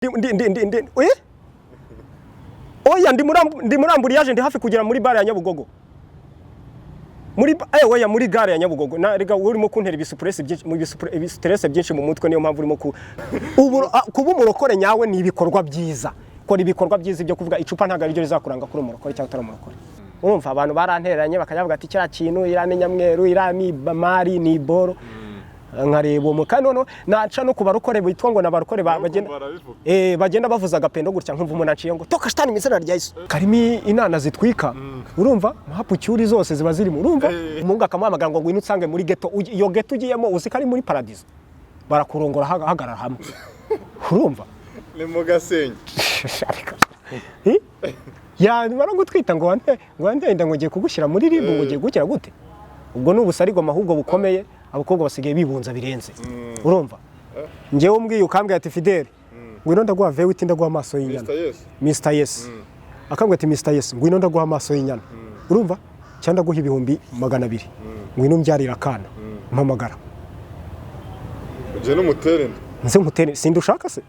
Ndi eh? Oya, ndi muri embouteillage, ndi hafi kugera muri bare ya Nyabugogo, muri oya, muri gare ya Nyabugogo. Na rega urimo kuntera ibisupress byinshi mu ibistress byinshi mu mutwe. Niyo mpamvu urimo ku ubu kuba umurokore nyawe ni ibikorwa byiza. Kora ibikorwa byiza. Ibyo kuvuga icupa ntabwo aribyo rizakuranga kuri umurokore cyangwa utari umurokore. Urumva, abantu barantereranye, bakajya bavuga ati kiriya kintu iriya ni nyamweru, iriya ni mari, ni boro. Nkareba uwo kandi noneho naca no ku barokore bitwa ngo n'abarokore bagenda Barabivuga. Bagenda bavuza agapendo gutya, nkumva umuntu aciye ngo "Toka shitani mu izina rya Yesu." Karimo inana zitwika, urumva hapucyuri zose ziba zirimo, urumva. Umuhungu akamuhamagara ngo "Ngwino unsange muri ghetto." Iyo ghetto ugiyemo uzi ko ari muri paradizo, barakurongora, hagarara hamwe, urumva. Ni mu Gasenyi. Ariko, eh? Yamara gutwita ngo wante inda, ngo ngiye kugushyira muri RIB, ngo ngiye gukira gute? Ubwo ni ubusarigoma ahubwo bukomeye. Abakobwa basigaye bibunza birenze, urumva. Njyewe umbwiye, ukambwira ati "Fidele, ngwino ndaguha vewiti, ndaguha amaso y'inyana." Mr Yes. Mr Yes akambwira ati "Mr Yes, ngwino ndaguha amaso y'inyana," urumva, cyangwa "Ndaguha 200,000, ngwino umbyarire akana," mpamagara. Uje n'umutere inda. Nze nkutere? Sindi ushaka se?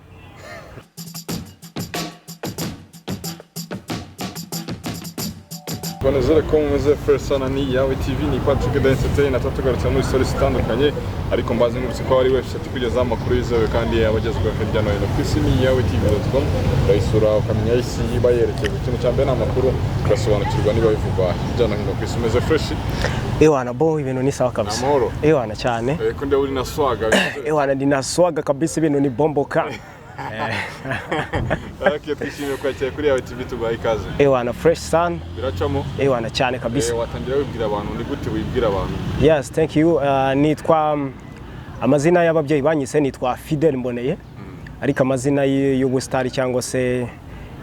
Bonezere ko mumeze fresh sana. Ni Yawe TV, ni Patrick the Entertainer. Tugarutse muri stories zitandukanye, ariko mbaze ngurutse ko ari website ikugezaho amakuru yizewe kandi abagezweho hirya no hino ku isi. Ni yawetv.com. Urayisura ukamenya isi iba yerekeza. Ikintu cya mbere ni amakuru, ugasobanukirwa niba bivugwa hirya no hino ku isi. Umeze fresh? Ewana bo, ibintu ni sawa kabisa. Amahoro. Ewana, cyane. Ko ndeba uri na swaga. Ewana, ndi na swaga kabisa, ibintu ni bomboka. Okay, twishimiye kwakira kuri Yawe TV, tuguhaye ikaze. Ewana, fresh sana. Biracamo. Ewana, cyane kabisa. Watangira wibwira abantu, ni gute wibwira abantu? Yes, thank you. Nitwa amazina y'ababyeyi banyise nitwa Fidel Mboneye, ariko amazina y'ubusitari cyangwa se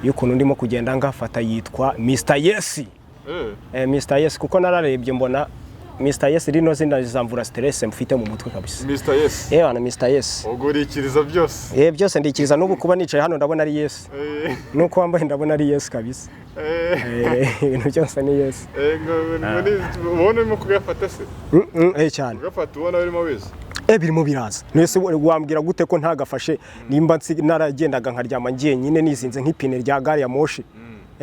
y'ukuntu ndimo kugenda ngafata yitwa Mr Yes. Mr Yes, kuko nararebye mbona Mr Yes rino zina rizamvura stress mfite mu mutwe kabisa. Mr Yes. Ewana, Mr Yes. Ubwo urikiriza byose. Byose ndikiriza. N'ubu kuba nicaye hano ndabona ari Yes. Nuko wambaye ndabona ari Yes kabisa. Ibintu byose ni Yes. Ubona urimo kugafata se? Cyane. Ugafata ubona urimo wize? Birimo biraza. Nese wambwira gute ko ntagafashe nimba naragendaga nkaryama njyenyine nizinze nk'ipine rya gari ya moshi?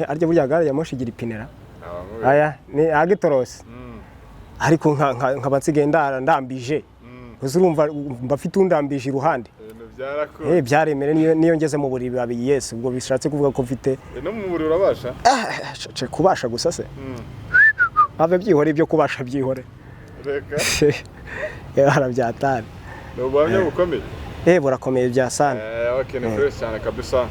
Arya burya gari ya moshi igira ipine ra? Aya ni agitorosi, ariko nkaba nsigaye ndambije. Gusa urumva mba mfite undambije iruhande. Ibintu byarakuwe. Byaremere, niyo ngeze mu buriri biba yes. Ubwo bishatse kuvuga ko mfite No mu buriri urabasha? Kubasha gusa se, have byihore, ibyo kubasha byihore. Reka. Harabyatari. Ni ubuhamya bukomeye. Burakomeye bya sana. Okay, ni fresh cyane kabisa.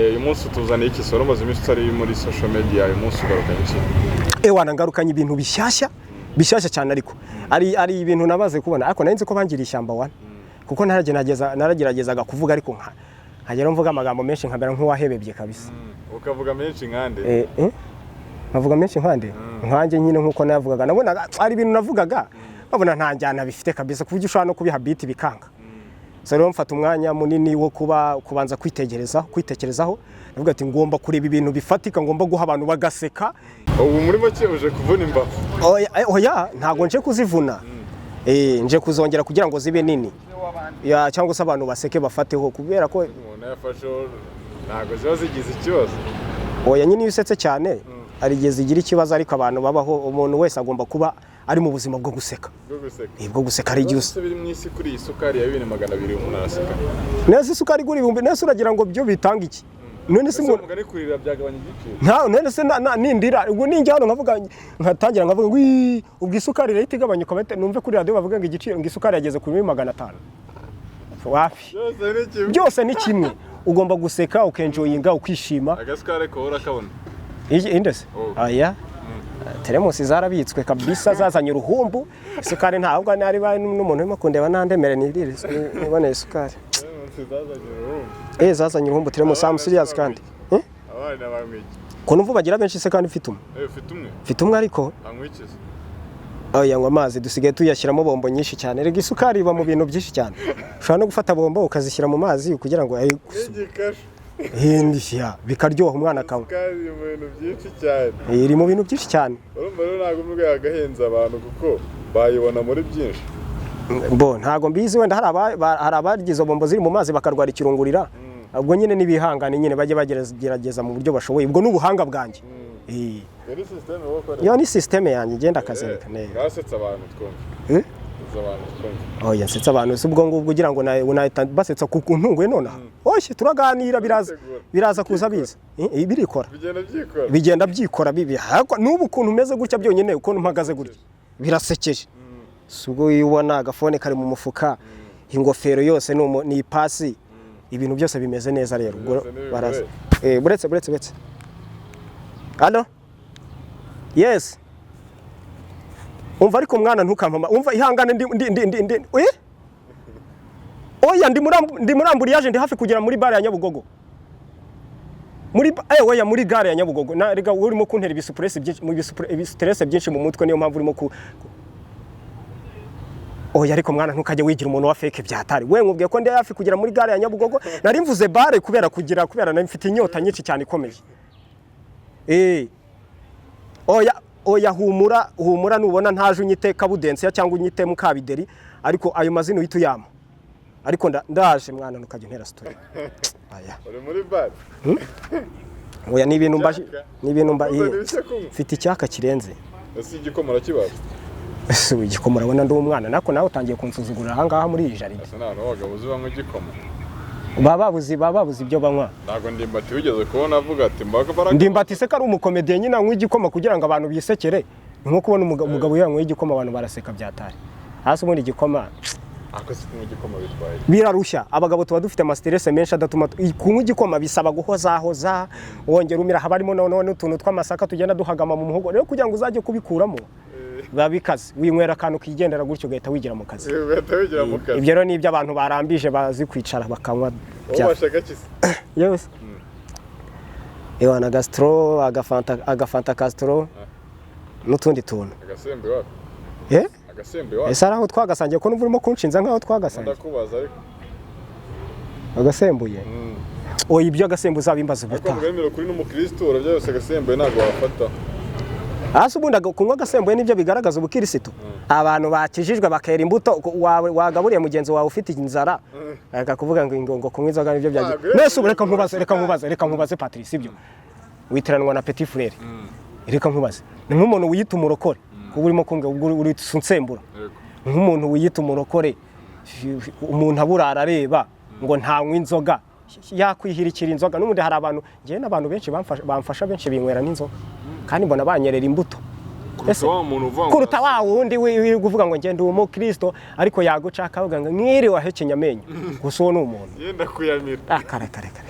Uyu munsi tuzaniye iki? Soro umaze iminsi utari muri social media, uyu munsi ugarukanye iki? Ewana, ngarukanye ibintu bishyashya, bishyashya cyane, ariko ari ibintu nabaze kubona, ariko nari nzi ko bangiriye ishyamba wana, kuko narageragezaga kuvuga, ariko nkagera mvuga amagambo menshi nkamera nk'uwahebebye kabisa. Ukavuga menshi nkande? Nkavuga menshi nkande, nkanjye nyine nkuko navugaga, nabonaga ari ibintu navugaga babona nta njyana bifite kabisa, ku buryo ushobora no kubiha beat bikanga. So rero mfata umwanya munini wo kuba kubanza kwitekerezaho, ndavuga ati ngomba kureba ibintu bifatika, ngomba guha abantu bagaseka. Ubu muri make uje kuvuna imbavu. Oya, oya, ntabwo nje kuzivuna. Nje kuzongera kugira ngo zibe nini ya, cyangwa se abantu baseke bafateho, kubera ko Umuntu yafasheho ntabwo ziba zigize ikibazo. Oya nyine, iyo usetse cyane hari igihe zigira ikibazo, ariko abantu babaho, umuntu wese agomba kuba ari mu buzima bwo guseka. Bwo guseka. Bwo guseka. Hari igihe Byose biri mu isi, kuri iyi sukari ya 2200 umuntu araseka. Nese isukari igura ibihumbi, nese uragira ngo byo bitanga iki? None se Ese umuntu umugani kurira byagabanya igiciro? Nta none se nindira ubwo ninjya hano nkavuga, nkatangira nkavuga ngo "Wii," ubwo isukari irahita igabanyuka, numve kuri radiyo bavuga ngo igiciro, ngo isukari yageze kuri 500. Wapi. Byose ni kimwe. Byose ni kimwe, ugomba guseka, ukenjoyinga, ukishima. Agasukari ko urakabona? Inde se? Oh. Aya teremusi zarabitswe kabisa, zazanye uruhumbu. Isukari ntabwo nari n'umuntu urimo kundeba nandemere nirire niboneye isukari. Zazanye uruhumbu. Zazanye uruhumbu teremusi. I'm serious kandi. Eh? Abana banywa iki? Ko numva bagira benshi se kandi mfite umwe? Ufite umwe? Mfite umwe ariko. Anywa iki se? Oya, ngo amazi dusigaye tuyashyiramo bombo nyinshi cyane. Rega isukari iba mu bintu byinshi cyane, ushobora no gufata bombo ukazishyira mu mazi kugira ngo N'igikashu. Hindi bikaryoha, umwana akanywa. Isukari iri mu bintu byinshi cyane. Iri mu bintu byinshi cyane. Urumva rero ntabwo umwe yagahenze abantu kuko bayibona muri byinshi. Bo ntago mbizi, wenda hari abarya izo bombo ziri mu mazi bakarwara ikirungurira. Ubwo nyine n'ibihangane nyine bajye bagerageza mu buryo bashoboye, ubwo ni ubuhanga bwanjye. Yari système wowe ukoresha? Iyo ni système yanjye, ngenda akazereka neza. Basetsa abantu twumve. Eh? Setsa abantu twumve. Oya, nsetsa abantu si ubwo ngubwo ugira ngo nahita basetsa ku ntunguye nonaha. Oya, turaganira, biraza. Urabitegura. Biraza kuza biza. Birikora. Bigenda byikora. Bigenda byikora bibi. Ariko n'ubu ukuntu umeze gutya byonyine, ukuntu mpagaze gutya birasekeje. Si ubwo iyo ubona agafone kari mu mufuka, ingofero yose ni ipasi, ibintu byose bimeze neza rero ubwo. Byose ni Baraza. Buretse, buretse, buretse. Allo, yes. Umva ariko mwana, ntukampama. Umva, ihangane, ndi oya, ndi muri embouteillage, ndi hafi kugera muri bare ya Nyabugogo, muri oya, muri gare ya Nyabugogo. Na rega urimo kuntera ibisupresi byinshi mu ibistress byinshi mu mutwe, niyo mpamvu urimo ku. Oya, ariko mwana, ntukajye wigira umuntu wa fake byatari. We nkubwiye ko ndi hafi kugera muri gare ya Nyabugogo. Nari mvuze bare kubera kugira, kubera nari mfite inyota nyinshi cyane ikomeye. Oya, oya, humura, humura. Nubona ntaje unyite Kabudensiya cyangwa unyite Mukabideri, ariko ayo mazina uhita uyama. Ariko ndaje mwana, ntukajya untera story. Aya. Uri muri bar? Oya, ni ibintu mbaje. Icyaka? Ni ibintu mba. Uzana ibishya kunywa? Mfite icyaka kirenze. Ese igikoma urakibaza? Ese ubu igikoma, urabona ndi umwana nako nawe utangiye kunsuzugurira aha ngaha muri iyi jardin. Ese nta hantu b'abagabo uzi banywa igikoma? Baba babuze ibyo banywa. Ntabwo Ndimbati wigeze kubona avuga ati mbaga baraka? Ndimbati se ko ari umukomediye nyine, anywa igikoma kugira ngo abantu bisekere. Ni nko kubona umugabo yanyweye igikoma, abantu baraseka byatari hasi. Ubundi igikoma Ako se kunywa igikoma bitwaye? Birarushya. Abagabo tuba dufite amastress menshi adatuma kunywa igikoma bisaba guhozahoza, wongera umira, haba harimo noneho n'utuntu tw'amasaka tugenda duhagama mu muhogo. Rero kugira ngo uzajye kubikuramo biba bikaze. Winywera akantu kigendera gutyo, ugahita wigira mu kazi. Ugahita wigira mu kazi. Ibyo rero ni ibyo abantu barambije bazi kwicara bakanywa. Wowe washaka ki se? Yose ewana gastro, agafanta, agafanta Castro n'utundi tuntu. Agasembe wapi? Eh? Agasembe wapi? Ese ari aho twagasangiye, ko numva urimo kunshinza nk'aho twagasangiye? Ndakubaza ariko. Agasembuye? Oya, ibyo agasembuye uzabimbaza Ariko ubutaha. mugani kuri n'umukristo urabya yose, agasembuye ntabwo wafata. Hasi ubundi kunywa agasembuye nibyo bigaragaza ubukirisitu? Abantu bakijijwe bakera imbuto, wagaburiye mugenzi wawe ufite inzara, akakuvuga ngo kunywa inzoga nibyo byagiye. Ntabwo. Nese ubu reka nkubaze, reka nkubaze, reka nkubaze Patrice, ibyo witiranwa na petit frère, reka nkubaze, ni nk'umuntu wiyita umurokore, kuba urimo kumbwira ubwo uri unsembura. Yego. Nk'umuntu wiyita umurokore, umuntu aburara areba ngo ntanywa inzoga, yakwihirikira inzoga. N'ubundi hari abantu, njyewe n'abantu benshi bamfasha benshi binywera n'inzoga, kandi mbona banyerera imbuto. Kuruta wa muntu uvuga ngo Kuruta wa wundi uri kuvuga ngo ngende umukristo, ariko yaguca akavuga ngo mwiriwe ahekenya amenyo. Gusa uwo ni umuntu. Yenda kuyamira. Ah, kare kare kare.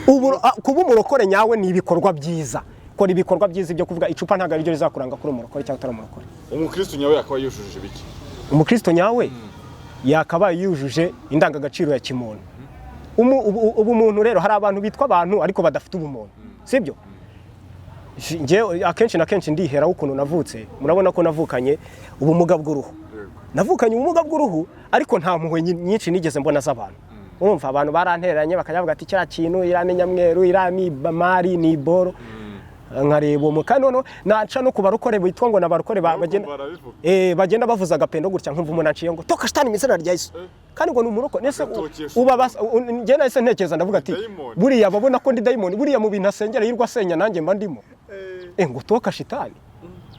Ubu kuba umurokore nyawe ni ibikorwa byiza. Kora ibikorwa byiza. Ibyo kuvuga icupa ntabwo ari byo rizakuranga kuri umurokore cyangwa utari umurokore. Umukristo nyawe yakaba yujuje ibiki? Umukristo nyawe yakabaye yujuje indangagaciro ya kimuntu. Ubumuntu rero, hari abantu bitwa abantu ariko badafite ubumuntu, sibyo? Njyewe akenshi na kenshi ndiheraho ukuntu navutse. Murabona ko navukanye ubumuga bw'uruhu. Navukanye ubumuga bw'uruhu, ariko nta mpuhwe nyinshi nigeze mbona z'abantu. Urumva, abantu barantereranye, bakajya bavuga ati kiriya kintu iriya ni nyamweru, iriya ni mari, ni iboro. Nkareba uwo kandi noneho naca no ku barokore bitwa ngo ni abarokore bagenda Barabivuga. Bagenda bavuza agapendo gutya, nkumva umuntu aciye ngo "Toka shitani mu izina rya Yesu", kandi ngo ni umurokore. Nese Agatokesha. Uba njye nahise ntekereza, ndavuga ati Dayimoni. buriya babona ko ndi dayimoni, buriya mu bintu asengera yirwa asenya nanjye mba ndimo. Ngo "Toka shitani".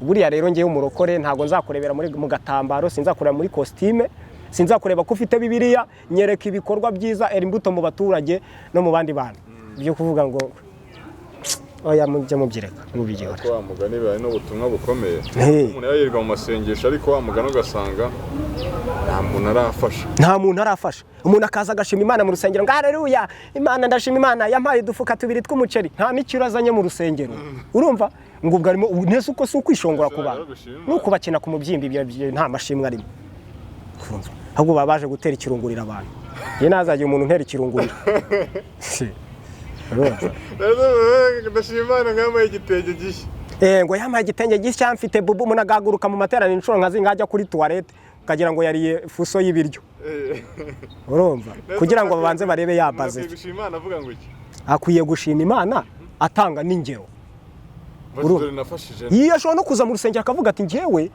Buriya rero ngewe umurokore ntabwo nzakurebera muri mu gatambaro, sinzakureba muri kositime, sinzakureba ko ufite Bibiliya. Nyereka ibikorwa byiza, era imbuto mu baturage no mu bandi bantu. Byo kuvuga ngo oya, mujye mubyireka, mubigihora. Ariko wa mugani bibaye n'ubutumwa bukomeye. Hey. Umuntu yayirirwa mu masengesho, ariko wa mugani ugasanga nta muntu arafasha. Nta muntu arafasha. Umuntu akaza agashima Imana mu rusengero ngo "Haleluya, Imana, ndashima Imana yampaye udufuka tubiri tw'umuceri", nta n'ikiro azanye mu rusengero. Urumva ngo ubwo arimo nese uko si ukwishongora ku bantu? Gushima Imana. Ni ukubakina ku mubyimba. Ibyo nta mashimwe arimo. Urumva, ahubwo baba baje gutera ikirungurira abantu. Njye nazagira umuntu untera ikirungurira. Si. Urumva? Ndashima Imana nk'amaye igitenge gishya. Ngo yampaye igitenge gishya, mfite bubu. Umuntu agahaguruka mu materaniro inshuro nka zingahe ajya kuri toilette, ukagira ngo yariye fuso y'ibiryo. Urumva, kugira ngo babanze barebe yabaze. Umuntu akwiye gushima Imana avuga ngo iki? Akwiye gushima Imana atanga n'ingero. Bati dore nafashije. Iyo ashobora no kuza mu rusengero akavuga ati "Njyewe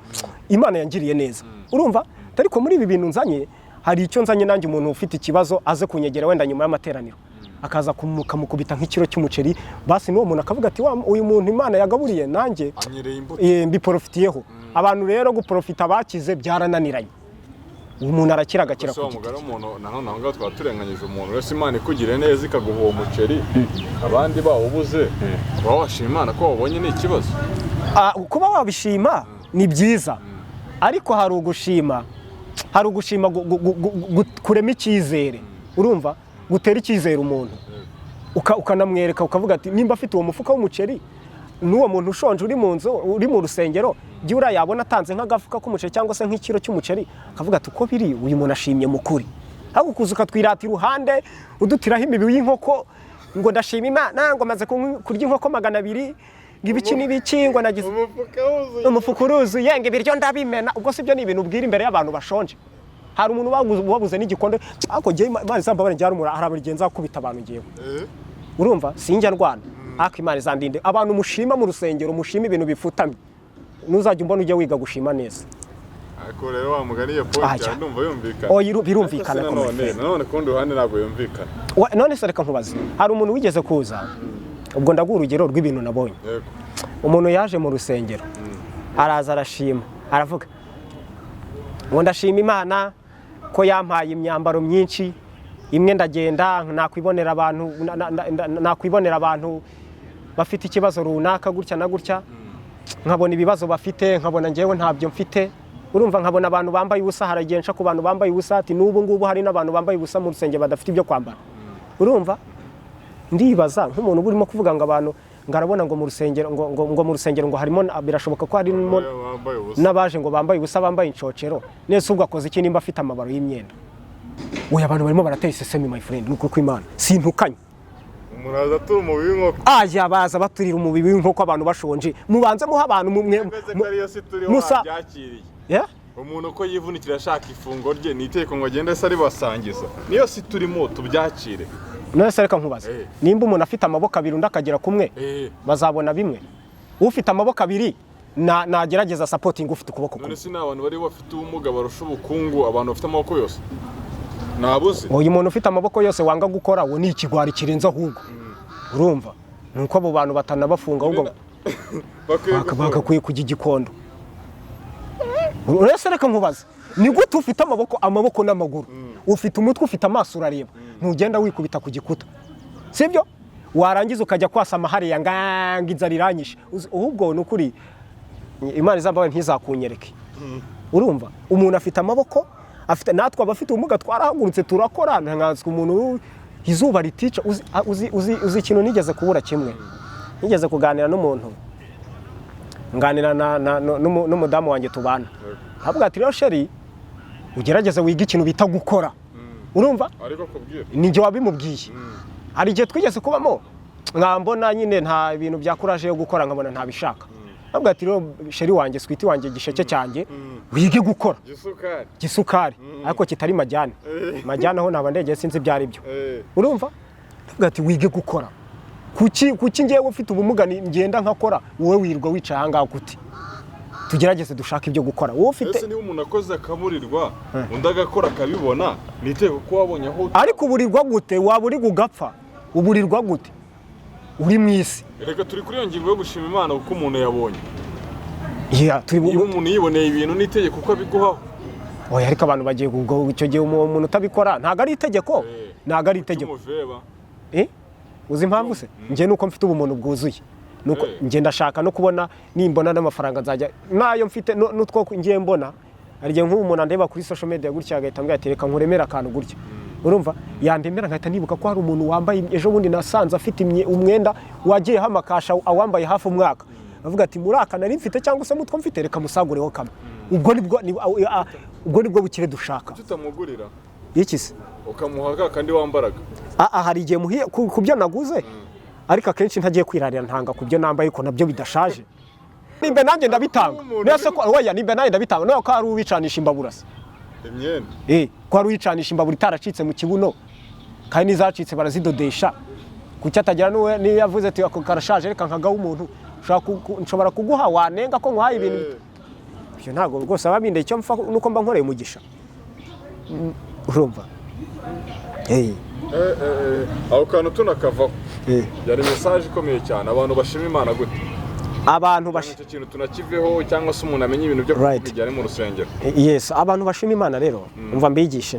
Imana yangiriye neza", urumva, ariko muri ibi bintu nzanye hari icyo nzanye nanjye, umuntu ufite ikibazo aze kunyegera wenda nyuma y'amateraniro. Akaza kamukubita nk'ikiro cy'umuceri basi, n'uwo muntu akavuga ati: "Wa uyu muntu Imana yagaburiye nanjye Anyereye imbuto. Mbiporofitiyeho." Abantu rero guporofita bakize byarananiranye, umuntu arakira agakira Gusa ku wa giti. mugari, umuntu nanone aho ngaho twaba turenganyije umuntu wese. Imana ikugiriye neza ikaguha uwo muceri abandi bawubuze, kuba washima Imana ko wawubonye ni ikibazo? Ah, kuba wabishima ni byiza, ariko hari ugushima kurema icyizere, urumva, gutera icyizere umuntu. Ukanamwereka ukavuga ati nimba afite uwo mufuka w'umuceri, n'uwo muntu ushonje uri mu nzu, uri mu rusengero, byibura yabona atanze nk'agafuka k'umuceri cyangwa se nk'ikiro cy'umuceri, akavuga ati: "Uko biri uyu muntu ashimye mu kuri." Ariko kuza ukatwirata iruhande udutiraho imibi y'inkoko ngo: "Ndashima Imana," ngo: "Maze kurya inkoko 200," ngo ibiki n'ibiki, ngo nagize Umufuka wuzuye. Umufuka uruzuye, ngo ibiryo ndabimena. Ubwo si byo ni ibintu ubwira imbere y'abantu bashonje? Hari umuntu wabuze n'igikombe. Ariko njyewe Imana izambabare, njye hari igihe nzakubita abantu ngewe. Urumva, sinjya ndwana, ariko Imana izandinde. Abantu mushima mu rusengero, mushima ibintu bifutamye, ntuzajya umbona. Ujya wiga gushima neza. Ariko rero wa mugani, iyo point Ajya. yawe ndumva yumvikana. Oya, birumvikana Ariko ko se my nanone friend. Nanone ku rundi ruhande ntabwo yumvikana. None se reka nkubaze, hari umuntu wigeze kuza, ubwo ndaguha urugero rw'ibintu nabonye. Yego. Umuntu yaje mu rusengero, araza arashima, aravuga ngo: "Ndashima Imana ko yampaye imyambaro myinshi, imwe ndagenda nakwibonera abantu nakwibonera abantu bafite ikibazo runaka gutya na gutya, nkabona ibibazo bafite, nkabona njyewe ntabyo mfite." Urumva, nkabona abantu bambaye ubusa, haragiye nca ku bantu bambaye ubusa, ati n'ubu ngubu hari n'abantu bambaye ubusa mu rusengero badafite ibyo kwambara. Urumva, ndibaza nk'umuntu uba urimo kuvuga ngo abantu ngo arabona ngo mu rusengero ngo mu rusengero ngo harimo, birashoboka ko harimo Bambaye ubusa. n'abaje ngo bambaye ubusa, bambaye incocero. Nese ubwo akoze iki nimba afite amabaro y'imyenda? Oya, abantu barimo baratera isesemi, my friend, ni ukuri kw'Imana sintukanye. Umuntu aza atura umubiri w'inkoko. Aya baza baturira umubiri w'inkoko abantu bashonje. Mubanze muha abantu mwe Mbese ko ariyo si turiho wabyakiriye? Yeah? Umuntu uko yivunikira ashaka ifunguro rye, ni itegeko ngo agende se aribasangiza? Niyo si turimo, tubyakire. None se reka nkubaze, nimba umuntu afite amaboko abiri, undi akagera kumwe, bazabona bimwe? Ufite amaboko abiri nagerageza supporting ufite ukuboko None kumwe. si ni abantu bari bafite ubumuga barusha ubukungu abantu bafite amaboko yose? Nabuze. Uyu muntu ufite amaboko yose wanga gukora, uwo ni ikigwari kirenze ahubwo. Urumva, ni uko abo bantu batanabafunga ahubwo Bakwiye gukora. Bagakwiye kujya igikondo. Uretse reka nkubaze, ni gute ufite amaboko n'amaguru, ufite umutwe, ufite amaso, urareba, ntugenda wikubita ku gikuta, sibyo? Warangiza ukajya kwasama hariya nganga inzara iranyishe. Ahubwo ni ukuri Imana izambaye ntizakunyereke. Urumva, umuntu afite amaboko, afite, natwe abafite ubumuga twarahagurutse turakora, nkanswe umuntu izuba ritica. Uzi ikintu nigeze kubura kimwe? Nigeze kuganira n'umuntu, nganira n'umudamu wanjye tubana, avuga ati: "Rero chérie, ugerageze wige ikintu bita gukora." Urumva? Ariko kubwira. Ni njye wabimubwiye. Hari igihe twigeze kubamo nkambona nyine nta bintu bya courage yo gukora, nkabona ntabishaka. Avuga ati: "Rero chérie wanjye, sweetie wanjye, gisheke cyanjye, wige gukora." Gisukari. Gisukari, ariko kitari majyane. Majyane aho naba ndegeye, sinzi ibyo ari byo. Urumva, avuga ati: "Wige gukora." Kuki ngewe ufite ubumuga ngenda nkakora, wowe wirirwa wicaye aha ngaha gute? Tugerageze dushake ibyo gukora, wowe ufite Ese niba umuntu akoze akaburirwa, undi agakora akabibona, ni itegeko ko wabonye aho Ariko uburirwa gute? Waba uri gugapfa, uburirwa gute uri mu isi? Reka turi kuri iyo ngingo yo gushima Imana kuko umuntu yabonye. Yeah, turi Niba umuntu yiboneye ibintu, ni itegeko ko abiguhaho? Oya, ariko abantu bagiye ubwo icyo gihe umuntu utabikora, ntabwo ari itegeko. Ntabwo ari itegeko. Cy'umuveba. Eh? Uzi impamvu se? Njye nuko mfite ubumuntu bwuzuye, nuko njye ndashaka no kubona, nimbona n'amafaranga nzajya nayo mfite n'utwo ngiye mbona. Hari igihe nk'ubu umuntu andeba kuri social media gutya agahita ambwira ati: "Reka nkuremere akantu gutya." Urumva, yandemera nkahita nibuka ko hari umuntu wambaye, ejo bundi nasanze afite umwenda wagiyeho amakasha, awambaye hafi umwaka, avuga ati: "Muri aka nari mfite cyangwa se mutwo mfite, reka musagureho kamwe." Ubwo nibwo bukire dushaka. Kuki utamugurira? Iki se? Ukamuha ka kandi wambaraga. Ah, hari igihe muhiye ku byo naguze, ariko akenshi ntagiye kwirarira, ntanga ku byo nambaye, ariko nabyo bidashaje. Nimba nanjye ndabitanga. Umuntu Nese ko oya, nimba nanjye ndabitanga, none ko hari uwicanisha imbabura se? Imyenda. Eh, ko hari uwicanisha imbabura itaracitse mu kibuno, kandi n'izacitse barazidodesha, kuki atagira n'uwe niyo yavuze ati: "Ako karashaje, reka nkagaho umuntu." Nshobora kuguha, wanenga ko nkuhaye ibintu. Ibyo ntabwo rwose aba bindeye. Icyo mfa nuko mba nkoreye umugisha. Urumva. Aho kantu tunakavaho, yari message ikomeye cyane. Abantu bashima Imana gute? Abantu bash Icyo kintu tunakiveho, cyangwa se umuntu amenye ibintu byo kuvuga igihe ari mu rusengero. Yes, abantu bashima Imana rero, umva mbigishe,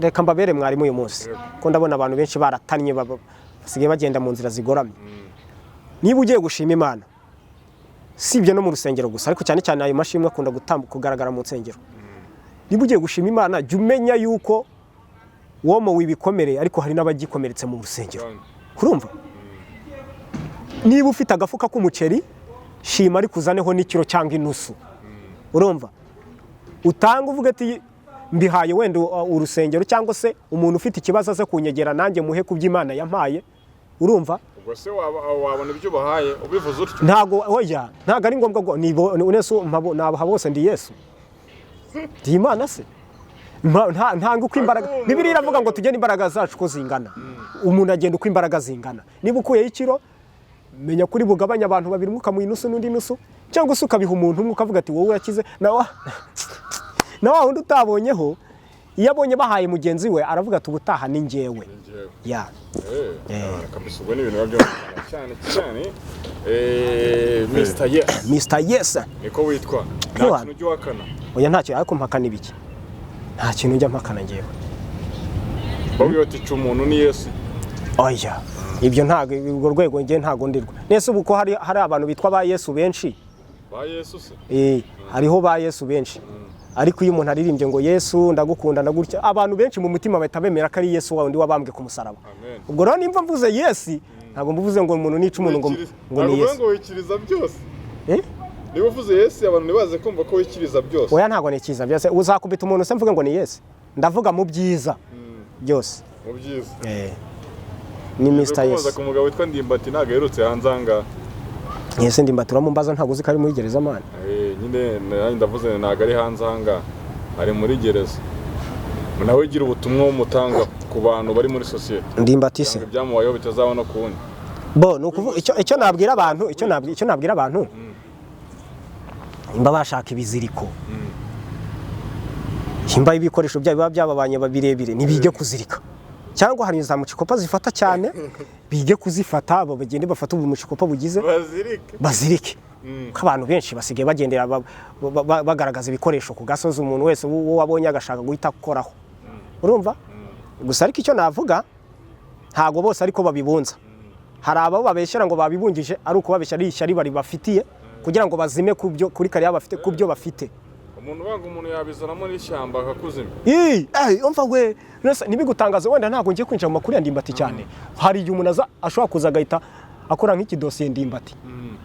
reka mbabere mwarimu uyu munsi, ko ndabona abantu benshi baratannye, basigaye bagenda mu nzira zigoramye. Niba ugiye gushima Imana, si ibyo no mu rusengero gusa, ariko cyane cyane ayo mashimwe akunda kugaragara mu nsengero. Niba ugiye gushima Imana, jya umenya yuko womowe ibikomere, ariko hari n'abagikomeretse mu rusengero. Urumva, niba ufite agafuka k'umuceri, shima, ariko uzaneho n'ikiro cyangwa inusu. Urumva, utanga, uvuga ati: "Mbihaye wenda urusengero, cyangwa se umuntu ufite ikibazo aze kunyegera, nanjye muhe ku by'Imana yampaye." Urumva? Ubwo se wabona ibyo ubahaye ubivuze utyo? Ntago, oya, ntago ari ngombwa ngo nibo unese nabaha bose. Ndi Yesu? Ndi Imana se? Ntanga uko imbaraga, Bibiliya iravuga ngo tugende imbaraga zacu uko zingana. Umuntu agenda uko imbaraga zingana. Niba ukuyeho ikiro, menya kuri bugabanya abantu babiri, umwe ukamuha inusu n'undi inusu, cyangwa se ukabiha umuntu umwe, ukavuga ati: "Wowe urakize." Na wa wundi utabonyeho, iyo abonye bahaye mugenzi we, aravuga ati: "Ubutaha ni njyewe." Njyewe. Ya. Kabisa, ubwo ni ibintu biba byumvikana cyane cyane. Mr Yes. Mr Yes. Niko witwa, nta Ewa. kintu ujya uhakana. Oya, ntacyo, ariko mpakana ibiki? Nta kintu njya mpakana njyewe. Babwiye bati: "Ca umuntu ni Yesu." Oya, ibyo ntabwo, urwo rwego njye ntabwo ndirwa nese. Ubu ko hari abantu bitwa ba Yesu benshi. Ba Yesu se? Hariho ba Yesu benshi, ariko iyo umuntu aririmbye ngo "Yesu ndagukunda", ndagutya, abantu benshi mu mutima bahita bemera ko ari Yesu wa wundi wabambwe ku musaraba. Amen. Ubwo rero nimba mvuze Yesu, ntabwo mvuze ngo umuntu nica umuntu ngo ni Ntabwo Yesu. ngo wikiriza byose. Eh? Niba uvuze Yesu, abantu ntibaze kumva ko wikiriza byose. Oya, ntabwo nikiza byose. Uzakubita umuntu se mvuge ngo ni Yesu? Ndavuga mu byiza byose. Mu byiza. Ni Mr Kubaza Yesu. ku mugabo witwa Ndimbati, ntabwo aherutse hanze aha ngaha. Yesu, Ndimbati uramumbaza? Ntabwo uzi ko ari muri gereza, man? Nyine nanjye ndavuze, ntabwo ari hanze aha ngaha, ari muri gereza. Nawe gira ubutumwa umutanga ku bantu bari muri sosiyete, Ndimbati se? kugira ngo ibyamubayeho bitazaba no ku wundi. Bo ni ukuvuga icyo nabwira abantu, icyo nabwira abantu, nimba bashaka ibiziriko, nimba ibikoresho byabo biba byababanye birebire, ntibige kuzirika, cyangwa hari za mucikopa zifata cyane, bige kuzifata, bagende bafate ubu mucikopa bugize bazirike. Bazirike, ko abantu benshi basigaye bagendera bagaragaza ibikoresho ku gasozi, umuntu wese uwo wabonye agashaka guhita akoraho. Urumva gusa, ariko icyo navuga, ntabwo bose ariko babibunza. Hari abo babeshyera ngo babibungije, ari ukubabeshya, ari ishyari bari bafitiye kugira ngo bazime ku byo kuri kariya bafite, ku byo bafite. Umuntu wanga umuntu yabizanamo n'ishyamba akakuzimya. Ii, umva we, nese ntibigutangaze, wenda ntabwo ngiye kwinjira mu makuru ya Ndimbati cyane. Hari igihe umuntu aza, ashobora kuza agahita akora nk'ikidosiye Ndimbati,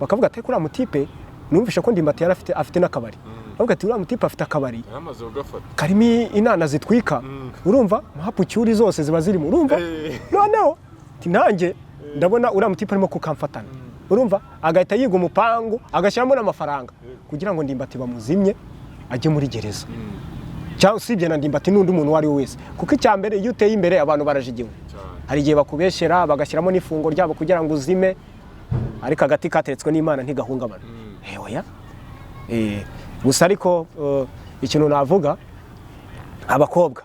bakavuga ati: "Kuriya mutipe numvishe ko Ndimbati yari afite n'akabari." Bavuga ati: "Uriya mutipe afite akabari Yaramaze kugafata. karimo inana zitwika." Urumva, hapucyuri zose ziba zirimo, urumva? Noneho ati: "Nanjye ndabona uriya mutipe arimo kukamfatana." Urumva, agahita yiga umupangu, agashyiramo n'amafaranga kugira ngo Ndimbati bamuzimye ajye muri gereza, cyangwa usibye na Ndimbati n'undi muntu uwo ari we wese. Kuko icya mbere, iyo uteye imbere abantu barajigiwe. Hari igihe bakubeshyera, bagashyiramo n'ifungo ryabo kugira ngo uzime, ariko agati kateretswe n'Imana ntigahungabana. Oya. Gusa ariko ikintu navuga abakobwa,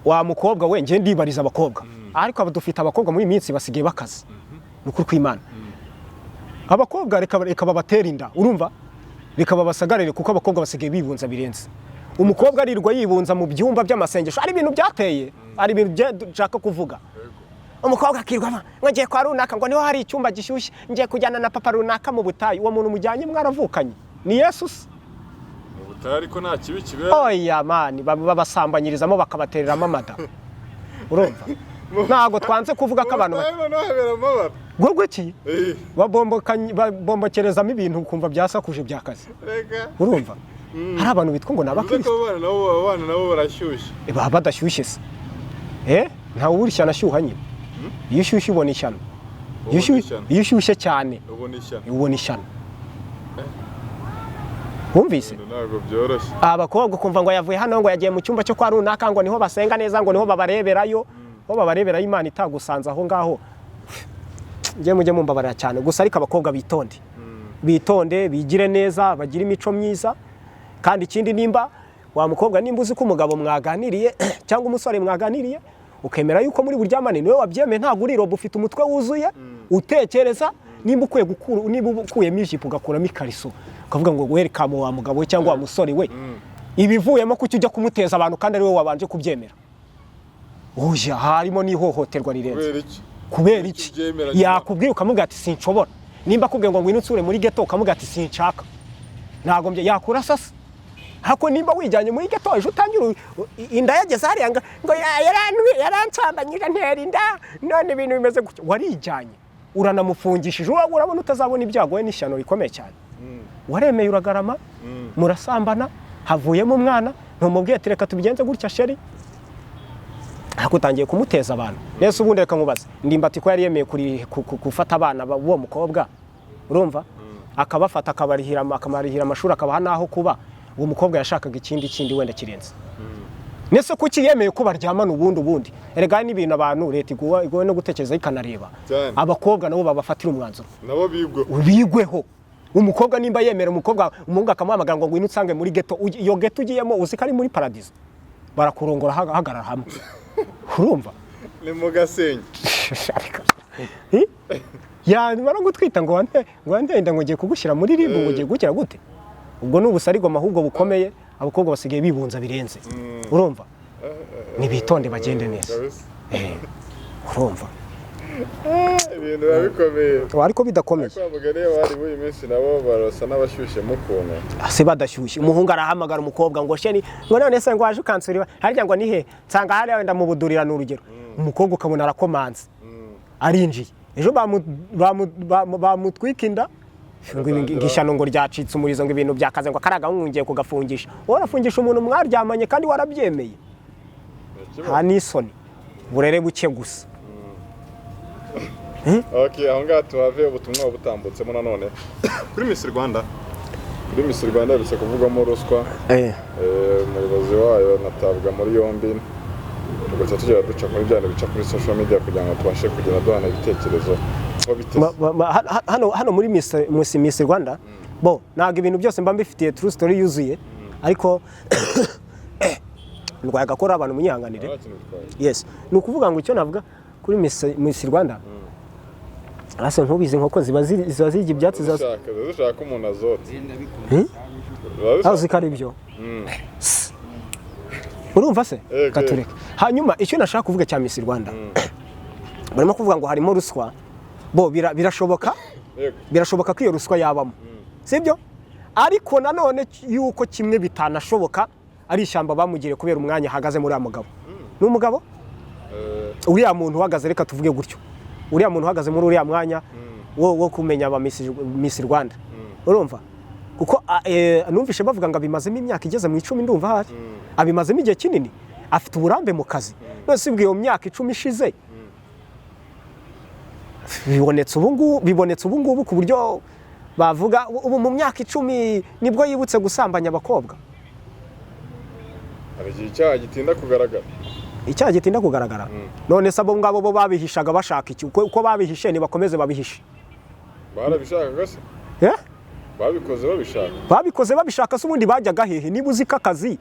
wa mukobwa we, njye ndibariza abakobwa, ariko aba dufite abakobwa muri iyi minsi basigaye bakaze, ni ukuri kw'Imana. Abakobwa reka babatere inda, urumva, reka babasagarire, kuko abakobwa basigaye bibunza birenze. Umukobwa arirwa yibunza mu byumba by'amasengesho, ari ibintu byateye, ari ibintu nshaka kuvuga. Umukobwa akirwa ngo ngiye kwa runaka, ngo niho hari icyumba gishyushye, ngiye kujyana na papa runaka mu butayu. Uwo muntu mujyanye mwaravukanye? Ni Yesu se? Mu butayu ariko nta kibi kibera. Oya man, babasambanyirizamo, bakabatereramo amada. Urumva, ntabwo twanze kuvuga ko abantu Mu butayu noneho habera amabara. Bwo iki? Eh, Babombokerezamo ibintu ukumva byasakuje byakaze. Reka. Urumva, hari abantu bitwa ngo ni Bivuze ko abakristo. abana nabo barashyushye. Baba badashyushye se? Ntawe ubura ishyano ashyuha nyine. Iyo ushyushye ubona ishyano. Ubona ishyano. Iyo ushyushye cyane Ubona ishyano. ubona ishyano. Wumvise? Ibintu ntabwo byoroshye. Abakobwa ukumva ngo yavuye hano, ngo yagiye mu cyumba cyo kwa runaka, ngo niho basenga neza, ngo niho babareberayo. Aho babareberayo, Imana itagusanze aho ngaho? Njye mujye mumbabarira cyane gusa, ariko abakobwa bitonde, bitonde, bigire neza, bagire imico myiza. Kandi ikindi, nimba Wa mukobwa, nimba uzi ko umugabo mwaganiriye cyangwa umusore mwaganiriye, ukemera yuko muri buryamane, niwe wabyemeye, ntabwo uri robot, ufite umutwe wuzuye utekereza. Nimba ukwiye gukura, niba ukuyemo ijipo ugakuramo ikariso, ukavuga ngo welcome wa mugabo we cyangwa wa musore we, ibivuyemo kuki ujya kumuteza abantu kandi ari wowe wabanje kubyemera? Oya, harimo n'ihohoterwa rirenze. Kubera iki? Kubera iki? Ubyemera nyuma. Yakubwira ukamubwira ati "Sinshobora." Nimba akubwiye ngo ngwino unsure muri ghetto, ukamubwira ati "Sinshaka, ntabwo mbye." Yakura sasa hako nimba wijyanye muri ghetto, ejo utangira inda yageze hariya ngo yaransambanyije ntera inda, none ibintu bimeze gutya. Warijyanye, uranamufungishije, urabona utazabona ibyago we n'ishyano rikomeye cyane. Waremeye uragarama, murasambana, havuyemo umwana, ntumubwiye ati "Reka tubigenze gutya, chéri." Ariko utangiye kumuteza abantu. Nese ubundi reka nkubaze, Ndimbati ko yari yemeye gufata abana b'uwo mukobwa, urumva, akabafata, akabarihira, akabarihira amashuri, akabaha n'aho kuba, uwo mukobwa yashakaga ikindi kindi wenda kirenze? Nese kuki yemeye ko baryamana? Ubundi erega hari n'ibintu abantu leta iguwe no gutekereza ikanareba. Cyane. Abakobwa nabo babafatira umwanzuro. Nabo bigwe. Bigweho. Umukobwa nimba yemera umukobwa, umuhungu akamuhamagara ngo ngwino unsange muri ghetto, iyo ghetto ugiyemo uzi ko ari muri paradizo, barakurongora, hagarara hamwe, urumva? Ni mu gasenyi. Eh? Yamara gutwita ngo wante inda, ngo ngiye kugushyira muri RIB, ngo ngiye gukira gute? Ubwo ni ubusarigoma ahubwo bukomeye. Abakobwa basigaye bibunza birenze, urumva? Nibitonde, bagende neza. Kabisa. Urumva? Ibintu biba bikomeye. Ariko bidakomeye. Kwa mugani bari b'uyu minsi nabo barasa n'abashyushyemo ukuntu. Se badashyushye, umuhungu arahamagara umukobwa ngo "Chéri," ngo "none se ngo waje ukansura iwa harya?" Ngo "Ni he?" "Nsanga hariya wenda mu Budurira," ni urugero. Umukobwa ukabona arakomanze, arinjiye. Ejo bamutwika inda, ngo ngo ishyano ngo ryacitse umurizo, ngo ibintu byakaze, ngo kariya gahungu ngiye kugafungisha. Wowe urafungisha umuntu mwaryamanye kandi warabyemeye? Nta n'isoni, burere buke gusa. Okay, aho ngaho tuhave. Ubutumwa butambutsemo nanone kuri Miss Rwanda. Kuri Miss Rwanda herutse kuvugwamo ruswa. Umuyobozi wayo anatabwa muri yombi. Tugahita tugera duca kuri bya bintu bica kuri social media kugira ngo tubashe kugenda duhana ibitekerezo aho biteze. Hano muri Miss Rwanda, bo ntabwo ibintu byose mba mbifitiye true story yuzuye, ariko ndwaye agakora, abantu munyihanganire. Nta kintu bitwaye. Yes, ni ukuvuga ngo icyo navuga kuri Miss Rwanda, ase ntubizi, inkoko ziba zirya ibyatsi Ziba zishaka ko umuntu azotsa. Hmm? Ziba zishaka. Aho zikari ibyo, urumva se? Yego. Katureka. Hanyuma icyo nashaka kuvuga cya Miss Rwanda, barimo kuvuga ngo harimo ruswa. Bo birashoboka. Birashoboka ko iyo ruswa yabamo, sibyo? Ariko nanone yuko kimwe bitanashoboka, ari ishyamba bamugiriye kubera umwanya ahagaze muri uriya mugabo. Ni umugabo, uriya muntu uhagaze, reka tuvuge gutyo, uriya muntu uhagaze muri uriya mwanya wo kumenya aba Miss Rwanda, urumva? Kuko numvishe bavuga ngo abimazemo imyaka igeze mu 10, ndumva ahari abimazemo igihe kinini, afite uburambe mu kazi. None se ubwo iyo myaka 10 ishize bibonetse ubu ngubu, bibonetse ubu ngubu ku buryo bavuga ubu mu myaka 10 nibwo yibutse gusambanya abakobwa? Hari igihe icyaha gitinda kugaragara. Icyaha gitinda kugaragara. None se abo ngabo bo babihishaga bashaka iki? Uko babihishe nibakomeze babihishe. Barabishakaga se? Eh? Babikoze babishaka? Babikoze babishaka se? Ubundi bajyaga hehe? Niba uzi ko akazi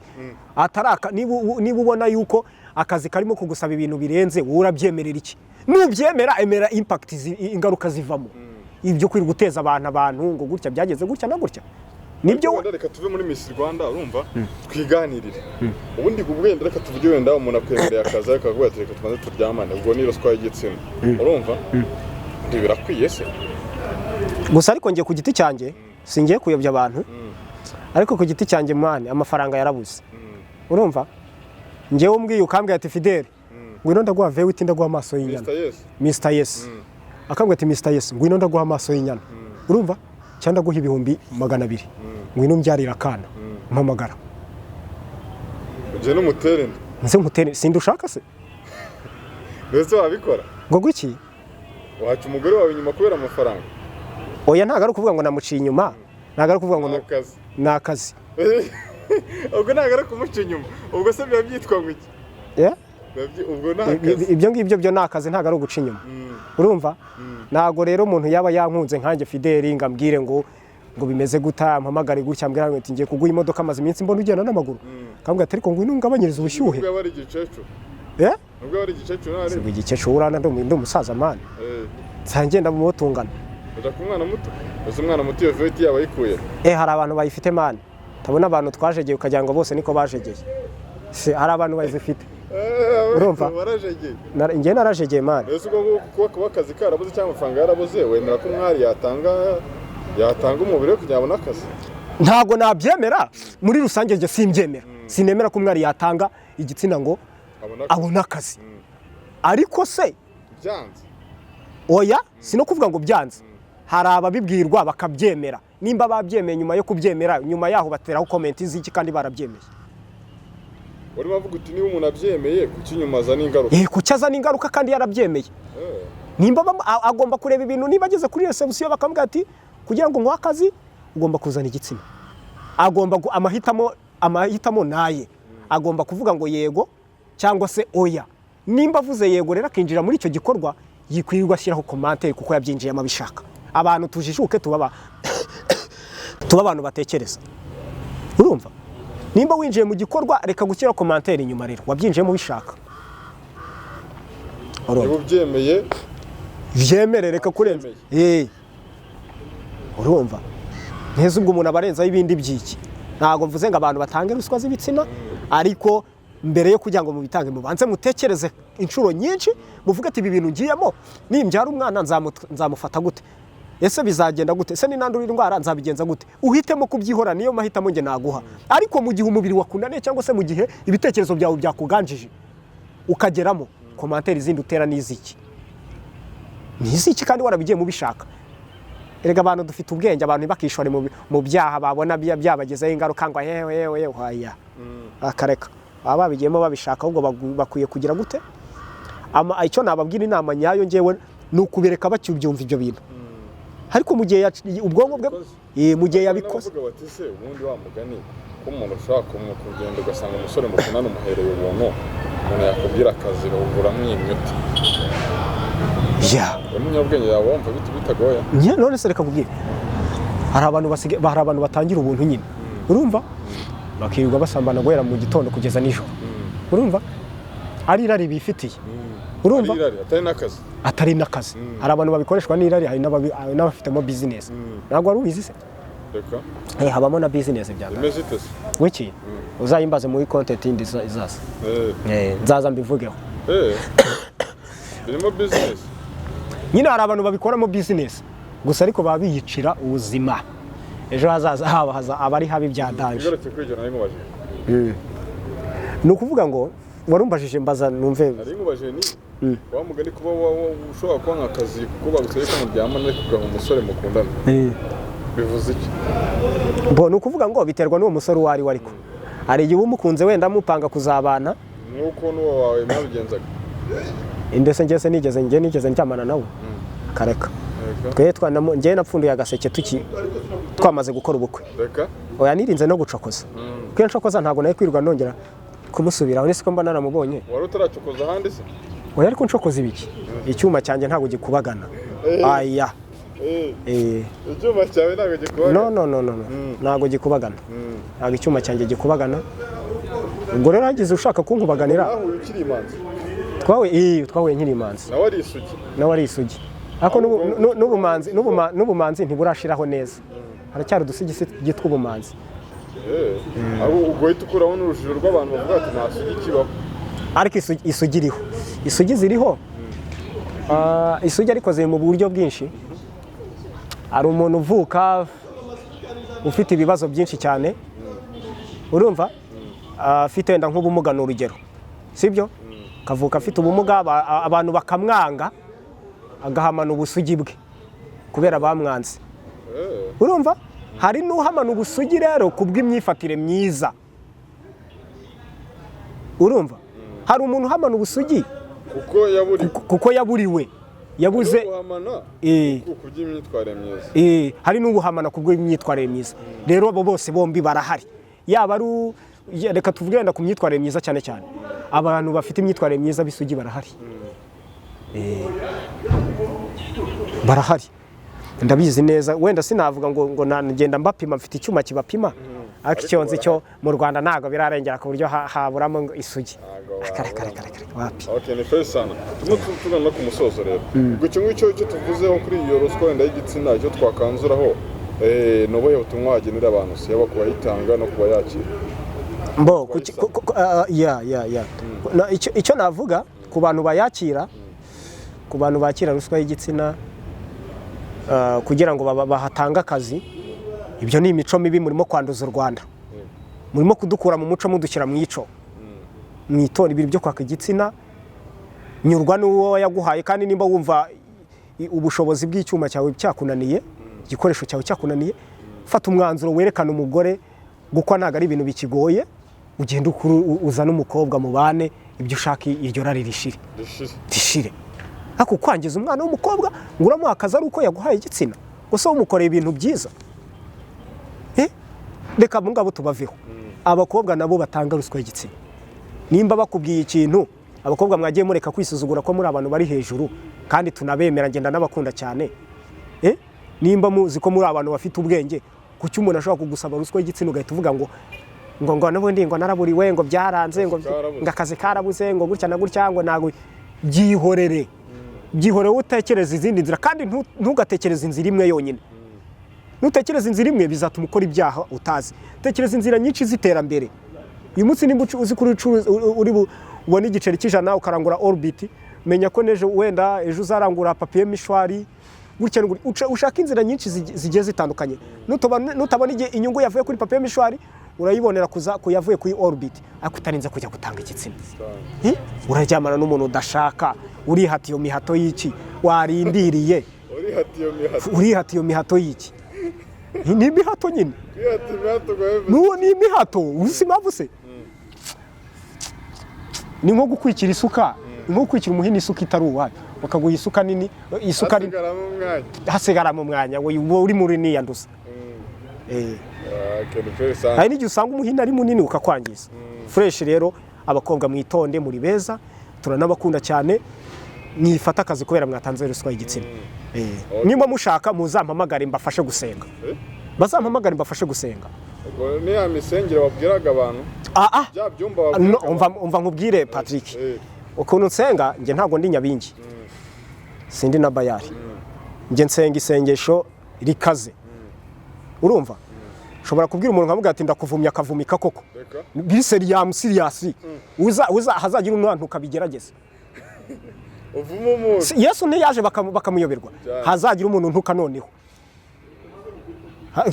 ataraka, niba ubona yuko akazi karimo kugusaba ibintu birenze, wowe urabyemerera iki? Nubyemera, emera impact, ingaruka zivamo. Ibyo kwirirwa guteza abantu ngo gutya byageze gutya na gutya, nibyo. Wenda reka tuve muri Miss Rwanda, urumva, twiganirire. Ubundi wenda reka tuvuge wenda umuntu akwemereye akazi ariko akavuga ati "Reka tubanze turyamane." Ubwo ni ruswa y'igitsina, urumva? Ndi birakwiye se? Gusa ariko njye ku giti cyanjye, singiye kuyobya abantu, ariko ku giti cyanjye, mwana, amafaranga yarabuze, urumva? Njyewe umbwiye, ukambwira ati "Fidele, ngwino ndaguha vewiti, ndaguha amaso y'inyana." Mr Yes. Mr Yes akambwira ati "Mr Yes, ngwino ndaguha amaso y'inyana," urumva, cyangwa ndaguha 200,000, ngwino umbyarire akana, mpamagara. Ugende umutere inda? Nze nkutere? Sindi ushaka se? Mbese wabikora? Ngo gwiki? Waca umugore wawe inyuma kubera amafaranga? Oya, ntabwo ari ukuvuga ngo namuciye inyuma, ntabwo ari ukuvuga ngo Ni akazi. Ni akazi. Ubwo ntabwo ari ukumuca inyuma, ubwo se biba byitwa ngo iki? Eh? Ubwo ni akazi. Ibyo ngibyo byo ni akazi, ntabwo ari uguca inyuma, urumva? Ntabwo rero umuntu yaba yankunze nkanjye Fideli ngo ambwire ngo Ngo bimeze guta, mpamagare gutya, mbwira ngo ati ngiye kuguha imodoka, maze iminsi mbona ugenda n'amaguru. Akambwira ati ariko ngwino ungabanyirize ubushyuhe. Nubwo yaba ari igikecuru. Eh. Nubwo yaba ari igikecuru ntari. Ubwo igikecuru urana, ndi umusaza man. Nsange ngenda mu bo tungana. Ujya ku mwana muto, uzi umwana muto iyo V8 yaba ayikuye? Eh, hari abantu bayifite man. Tabona abantu twajegeye ukagira ngo bose niko bajegeye. Se hari abantu bayifite. Urumva? Warajegeye. Njye narajegeye man. Ese ubwo ngubwo kuba akazi karabuze cyangwa amafaranga yarabuze, wemera ko umwari yatanga umubiri we kugira ngo abone akazi? Ntabwo nabyemera muri rusange, njye simbyemera. Sinemera ko umwari yatanga igitsina ngo abone akazi. Abone akazi. Ariko se byanze? Oya, si no kuvuga ngo byanze. Hari ababibwirwa bakabyemera. Nimba babyemeye, nyuma yo kubyemera, nyuma yaho bateraho comment z'iki kandi barabyemeye? Wari wavuga uti niba umuntu abyemeye, kuki inyuma azana ingaruka? Eh, kuki azana ingaruka kandi yarabyemeye? Nimba agomba kureba ibintu, niba ageze kuri reception bakamubwira ati kugira ngo nguhe akazi ugomba kuzana igitsina, agomba amahitamo naye agomba kuvuga ngo yego cyangwa se oya. Nimba avuze yego rero akinjira muri icyo gikorwa, yikwirirwa ashyiraho commentaire kuko yabyinjiyemo abishaka. Abantu tujijuke, tuba abantu batekereza. Urumva, nimba winjiye mu gikorwa, reka gushyira commentaire inyuma. Rero wabyinjiyemo ubishaka. Urumva? Niba ubyemeye. Byemere, reka kurenza. Eh, urumva nteze ubwo umuntu aba arenzaho ibindi byiki? Ntabwo mvuze ngo abantu batange ruswa z'ibitsina, ariko mbere yo kugira ngo mubitange mubanze mutekereze inshuro nyinshi, muvuge ati ibi bintu ngiyemo, nimbyara umwana nzamufata gute? Ese bizagenda gute? Ese ninandura indwara nzabigenza gute? Uhitemo kubyihora, niyo mahitamo njye naguha. Ariko mu gihe umubiri wakunaniye cyangwa se mu gihe ibitekerezo byawe byakuganjije ukageramo, commentaire zindi utera n'iziki? Ni iziki kandi warabigiye mubishaka? Erega abantu dufite ubwenge. Abantu ntibakishore mu byaha babona byabagezeho ingaruka ngo yewe yewe yewe, haya, akareka. Baba babigiyemo babishaka. Ahubwo bakwiye kugira gute? Icyo nababwira, inama nyayo ngewe, ni ukubireka bakibyumva ibyo bintu. Ariko mu gihe ubwonko bwe mu gihe yabikoze. N'abavuga bati se ubundi wa mugani ko umuntu ushobora kugenda ugasanga umusore mukundana umuhereye ubuntu, umuntu yakubwira akazi uramwimye ute? Ya. Umunyabwenge yawe wumva bitagoye? Nye, none se reka kubwira, hari abantu hari abantu batangira ubuntu nyine, urumva, bakirirwa basambana guhera mu gitondo kugeza nijoro. Urumva, ari irari bifitiye, urumva? Ari irari, atari n'akazi. Atari n'akazi. Hari abantu babikoreshwa n'irari, hari n'abafitemo business. Ntabwo wari ubizi se? Reka. Eh, habamo na business bya Imeze ite se? Wiki uzayimbaze muri content yindi izaza. Eh. Eh, nzaza mbivugeho. Eh, birimo business. Nyine hari abantu babikoramo business gusa, ariko baba biyicira ubuzima. Ejo hazaza habo aba ari habi bya danger. Igarutse kuri ibyo nari nkubajije. Ni ukuvuga ngo warumbajije, mbaza numve. Nari nkubajije ni wa mugani kuba ushobora kubona akazi kuko bagusabye ko muryamana ariko ugaha umusore mukundana, bivuze iki? Bo, ni ukuvuga ngo biterwa n'uwo musore uwo ari we. Ariko hari igihe uba umukunze, wenda mupanga kuzabana. Nk'uko n'uwo wawe mwabigenzaga. Ndetse njye se nigeze, njye nigeze ndyamana nawe? Kareka. Reka. Twe njye napfunduye agaseke twamaze gukora ubukwe. Reka. Oya, nirinze no gucokoza, kuko iyo ncokoza ntabwo nari kwirirwa nongera kumusubiraho. Nese ko mba naramubonye? Wari utaracokoza ahandi se? Oya, ariko ncokoza ibiki? Icyuma cyanjye ntabwo gikubagana, aya. Eh. Icyuma cyawe ntabwo gikubagana? No, no, no, no, no. Ntabwo gikubagana. Ntabwo icyuma cyanjye gikubagana. Ubwo rero hagize ushaka kunkubaganira. Mwahuye ukiri imanzi? Twahuye nkiri imanzi. Nawe ari isugi? Nawe ari isugi, ariko n'ubumanzi ntiburashiraho neza, haracyari udusigisi tw'ubumanzi. Eh, ahubwo ubwo uhita ukuraho n'urujijo rw'abantu bavuga ati nta sugi kibaho. Ariko isugi iriho, isugi ziriho. Ah, isugi ariko ziri mu buryo bwinshi. Hari umuntu uvuka ufite ibibazo byinshi cyane, urumva? Ah, afite wenda nk'ubumuga, ni urugero, sibyo? Akavuka afite ubumuga, abantu bakamwanga, agahamana ubusugi bwe kubera bamwanze. Urumva, hari n'uhamana ubusugi rero ku bw'imyifatire myiza. Urumva, hari umuntu uhamana ubusugi kuko yaburiwe. Kuko yaburiwe, yabuze. Guhamana ku by'imyitwarire myiza. Eh, hari n'ubuhamana ku bw'imyitwarire myiza. Rero abo bose bombi barahari. Yaba ari reka tuvuge wenda ku myitwarire myiza cyane cyane, abantu bafite imyitwarire myiza b'isugi barahari. Eh, barahari. Ndabizi neza. Wenda sinavuga ngo ngenda mbapima, mfite icyuma kibapima, ariko icyo nzi cyo, mu Rwanda ntabwo birarengera ku buryo haburamo ngo isugi. Ntabwo Kare kare. waburamo. Kare kare, wapi. Okay, ni fresh sana. Turimo tugana no ku musozo rero. Ubwo icyo ngicyo, icyo tuvuzeho kuri iyo ruswa wenda y'igitsina, icyo twakanzuraho, ni ubuhe butumwa wagenera abantu, si yaba ku bayitanga no ku bayakira? Mbo ya icyo navuga ku bantu bayakira, ku bantu bakira ruswa y'igitsina kugira ngo bahatange akazi, ibyo ni imico mibi. Murimo kwanduza u Rwanda, murimo kudukura mu muco mudushyira mu ico. Mwitonde. Ibintu byo kwaka igitsina, nyurwa n'uwo yaguhaye. Kandi nimba wumva ubushobozi bw'icyuma cyawe cyakunaniye, igikoresho cyawe cyakunaniye, fata umwanzuro werekana umugore. Gukwa ntabwo ari ibintu bikigoye. Ugende uzane umukobwa mubane, ibyo ushaka, iryo rari rishire. Rishire. Rishire. Ariko kwangiza umwana w'umukobwa ngo uramuha akazi ari uko yaguhaye igitsina gusa, umukoreye ibintu byiza. Eh? Reka abo ngabo tubaveho. Abakobwa nabo batanga ruswa y'igitsina, nimba bakubwiye ikintu, abakobwa mwagiye mureka kwisuzugura ko muri abantu bari hejuru, kandi tunabemera, ngenda n'abakunda cyane. Eh? Nimba muzi ko muri abantu bafite ubwenge, kuki umuntu ashobora kugusaba ruswa y'igitsina ugahita uvuga ngo n'ubundi ngo naraburiwe, ngo byaranze, ngo Karabuze. ngo akazi karabuze, ngo gutya na gutya, ngo ntabwo? Byihorere, byihorere, utekereza izindi nzira. Kandi ntugatekereze inzira imwe yonyine. Nutekereza inzira imwe, bizatuma ukora ibyaha utazi. Tekereza inzira nyinshi z'iterambere. Uyu munsi nimba uzi ko uri ubone igiceri cy'ijana ukarangura Orbit, menya ko n'ejo, wenda ejo, uzarangura papier mouchoir, gutya na gutya. Ushaka inzira nyinshi zigiye zitandukanye. Nutabona igihe inyungu yavuye kuri papier mouchoir, urayibonera kuza ku yavuye kuri Orbit, ariko utarinze kujya gutanga igitsina. Eh? Uraryamana n'umuntu udashaka, urihata iyo mihato y'iki warindiriye? Urihata iyo mihato. Urihata iyo mihato y'iki? Ni imihato nyine. Kwihata imihato kwa Everest. Nuwo ni imihato. Uzi impamvu se? Ni nko gukwikira isuka, ni nko gukwikira umuhini isuka itari uwayo, bakaguha isuka nini, isuka nini. Hasigaramo umwanya. Hasigara mu mwanya we uba uri muri niyanduza. Eh. Okay, ni fresh sana. Hari n'igihe usanga umuhini ari munini ukakwangiza. Fresh rero, abakobwa mwitonde, muri beza, turanabakunda cyane. Mwifata akazi kubera mwatanze ruswa y'igitsina. Eh. Nimba mushaka, muzampamagare mbafashe gusenga. Eh? Bazampamagare mbafashe gusenga. Ubwo ni ya misengere wabwiraga abantu? Ah ah. Bya byumba No, wabwiraga umva nkubwire, Patrick. Eh. Ukuntu nsenga, njye ntabwo ndi nyabingi, sindi na bayari. Njye nsenga isengesho rikaze, urumva? Ushobora kubwira umuntu nkavuga ati: "Ndakuvumya," akavumika koko. Reka. Biri serious, serious. Uza hazagira umwana ukabigerageza. Uvuma umuntu. Yesu ntiyaje bakamuyoberwa? Cyane. Hazagira umuntu ntuka noneho.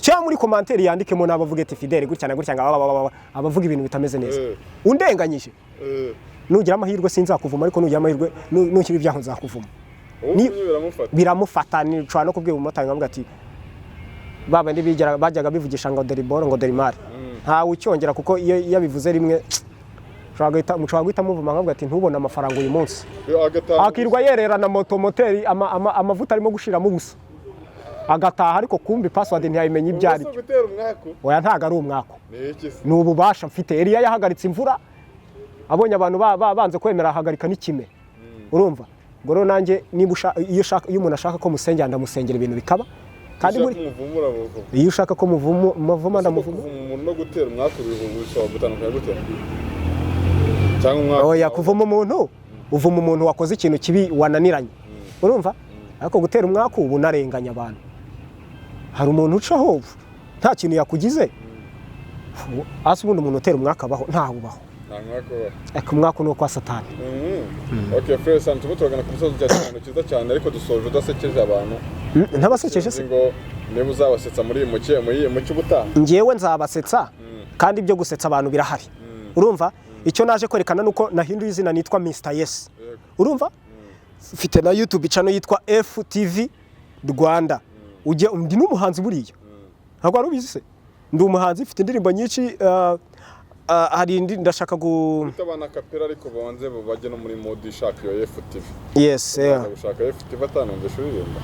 Cyangwa muri commentaire yandikemo n'abavuga ati: "Fidele gutya na gutya," ngo abavuga ibintu bitameze neza. Eh. Undenganyije, Eh. nugira amahirwe sinzakuvuma, ariko nugira amahirwe nukira ibyaho nzakuvuma. Uvumye biramufata. Biramufata. Ni nshobora no kubwira umumotari nkavuga ati ba bandi bajyaga bivugisha ngo dore boro, ngo dore imari, ntawe ucyongera, kuko iyo abivuze rimwe mushobora guhita muvuma, nkavuga ati: "Ntubone amafaranga uyu munsi." Agataha. Akirwa yererana moto, moteri amavuta arimo gushiramo ubusa, agataha, ariko kumbi password ntiyayimenya ibyo ari Ubwo byo. se gutera umwaku? Oya, ntabwo ari umwaku. Ni iki se? Ni ububasha mfite. Eliya yahagaritse imvura abonye abantu banze kwemera, ahagarika n'ikime, urumva? Ubwo rero nanjye niba iyo ushaka, iyo umuntu ashaka ko musengera, ndamusengera, ibintu bikaba. Kandi Ushaka muri umuvumura buvuma. Iyo ushaka ko muvuma, ndamuvuma. Kuvuma umuntu no gutera umwaku bishobora gutandukana gute? Cyangwa umwaku. Oya, kuvuma umuntu, uvuma umuntu wakoze ikintu kibi wananiranye, urumva? Ariko gutera umwaku uba unarenganya abantu. Hari umuntu ucaho nta kintu yakugize hasi. Ubundi umuntu utera umwaku abaho? Ntawe ubaho. Nta mwaku ubaho. Ariko umwaku ni uwo kwa Satani. Okay, fresh sana. Turimo turagana ku musozo. Cya kiganiro cyiza cyane, ariko dusoje udasekeje abantu. Ntabasekeje se? Sinzi ngo niba uzabasetsa muri iyi muke muri mu cy'ubutaha. Njyewe nzabasetsa, kandi ibyo gusetsa abantu birahari, urumva? Icyo naje kwerekana ni uko nahinduye izina, nitwa Mr Yes. Urumva, mfite na YouTube channel yitwa FTV Rwanda. Ujye, ndi n'umuhanzi buriya, ntabwo wari ubizi se? Ndi umuhanzi, mfite indirimbo nyinshi. Hari indi ndashaka gu Utabana kapera, ariko banze bajye no muri mode ishaka iyo FTV. Yes, yeah. Gushaka FTV atanumvisha uririmba.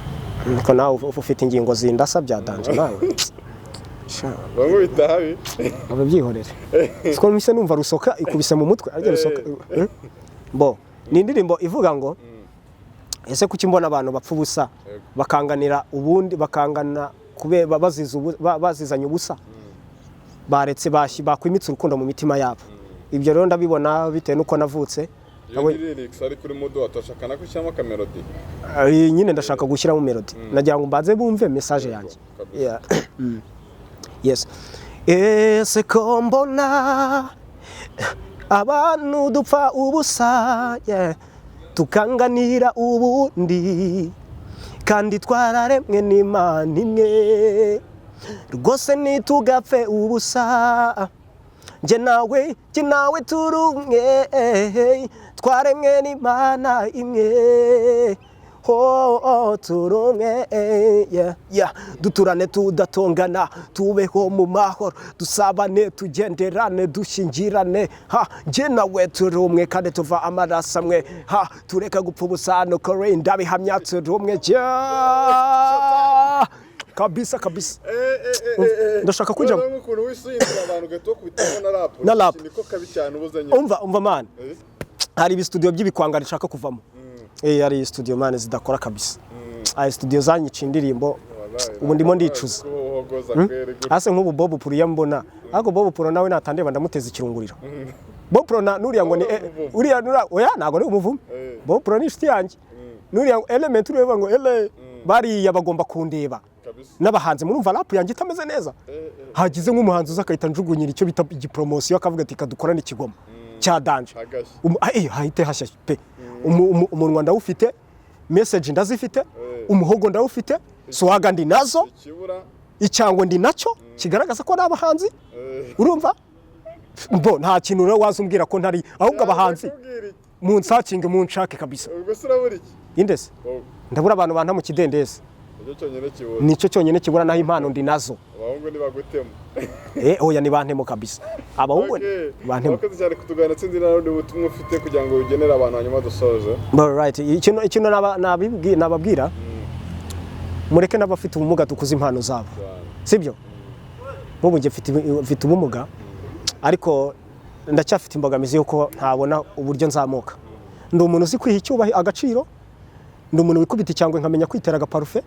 Ariko nawe ufite ingingo zindasa bya danger nawe. Sha, Bamwe bita habi. ababyihorere, siko mpise numva rusoka ikubise mu mutwe arya rusoka. Bo ni indirimbo ivuga ngo Ese kuki mbona abantu bapfa ubusa, bakanganira ubundi, bakangana bazizanya ubusa? Baretse bakwimitse urukundo mu mitima yabo. Ibyo rero ndabibona bitewe n'uko navutse. Iyo ni lyrics, ariko urimo uduha, turashaka nako ushyiramo akamelody. Nyine ndashaka gushyiramo melody, nagira ngo mbanze bumve message yanjye. Kabisa. Yeah. Yes. Ese ko mbona abantu dupfa ubusa, yeah, tukanganira ubundi kandi twararemwe n'Imana imwe, rwose ntitugapfe ubusa. Njye nawe turi umwe, twaremwe n'Imana imwe. Oh, turi umwe, yeah. Duturane tudatongana, tubeho mu mahoro, dusabane, tugenderane, dushyingirane. Ha, njye nawe turi umwe kandi tuva amaraso amwe. Ha, tureke gupfa ubusa, nuko ndabihamya, turi umwe. Yeah. Kabisa kabisa. Ndashaka kwinjira Urabona nk'ukuntu wisindira abantu ugahita bakubitamo na rap. Na rap. Niko kabi cyane ubuzanye. Umva, umva man, hari ibisitudiyo by'ibikwanga nshaka kuvamo. Hari studio man zidakora kabisa, hari studio zanyica indirimbo, ubu ndimo ndicuza. Hase nk'ubu Bob Pro iyo mbona, ariko Bob Pro nawe natandeba ndamuteza ikirunguriro. Bob Pro na nuriya ngo ni uriya nuriya, oya, ntabwo ari umuvume. Bob Pro ni inshuti yanjye. Nuriya Element, uriya ngo ele, bariya bagomba kundeba n'abahanzi. Murumva rap yanjye itameze neza, hagize nk'umuhanzi uza akahita njugunyira icyo bita igipromosiyo, akavuga ati kadukorane ikigoma cya danger. Hagashya. Hahite hashya pe. Umunwa ndawufite, message ndazifite, umuhogo ndawufite, swagger ndi nazo. Ikibura? Icyango ndi nacyo kigaragaza ko ari abahanzi. Urumva mbo nta kintu rero waza umbwira ko ntari, ahubwo abahanzi Kubwira iki? munsakinge, munshake kabisa. Ubwo se urabura iki? Indese? Wowe. Ndabura abantu banta mu kidendezi. Nicyo cyonyine kibura? Nicyo cyonyine kibura, naho impano ndi nazo. Abahungu ntibagutema? Oya, ni bantemo kabisa, abahungu bantemo. Wakoze cyane kutuganira. Sinzi nawe ubutumwa ufite kugira ngo ugenere abantu, hanyuma dusoze. Alright, ikintu nababwira, mureke n'abafite ubumuga dukuze impano zabo, sibyo? Nk'ubu njye mfite ubumuga, ariko ndacyafite imbogamizi y'uko ntabona uburyo nzamuka. Ndi umuntu uzi kwiha icyubahiro, agaciro, ndi umuntu wikubita icyangwe, nkamenya kwitera agaparufe.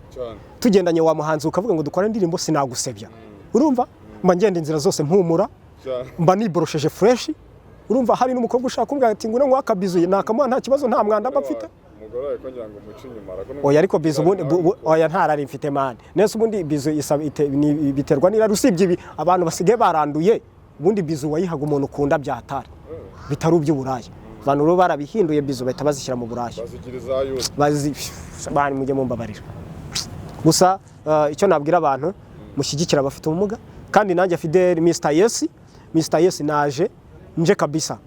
Tugendanye wa muhanzi, ukavuga ngo dukore indirimbo, sinagusebya. Urumva mba ngenda inzira zose mpumura, mba niborosheje fresh. Urumva hari n'umukobwa ushaka kumbwira ati ngwino nguhe akabizu, nakamuha nta kibazo, nta mwanda mba mfite. Umugore wawe ko ngira ngo umuce inyuma ariko Oya, ariko bizu ubundi oya, ntarari mfite man. Nese ubundi bizu isaba biterwa n'irari. Usibye ibi abantu basigaye baranduye, ubundi bizu wayihaga umuntu ukunda byahatari, bitari iby'uburaya. Abantu rero barabihinduye, bizu bahita bazishyira mu buraya. Bazigira iza yose. Bazi bani, mujye mumbabarira gusa. Icyo nabwira abantu, mushyigikira abafite ubumuga. Kandi nanjye Fidel Mr Yes, Mr Yes, naje nje kabisa.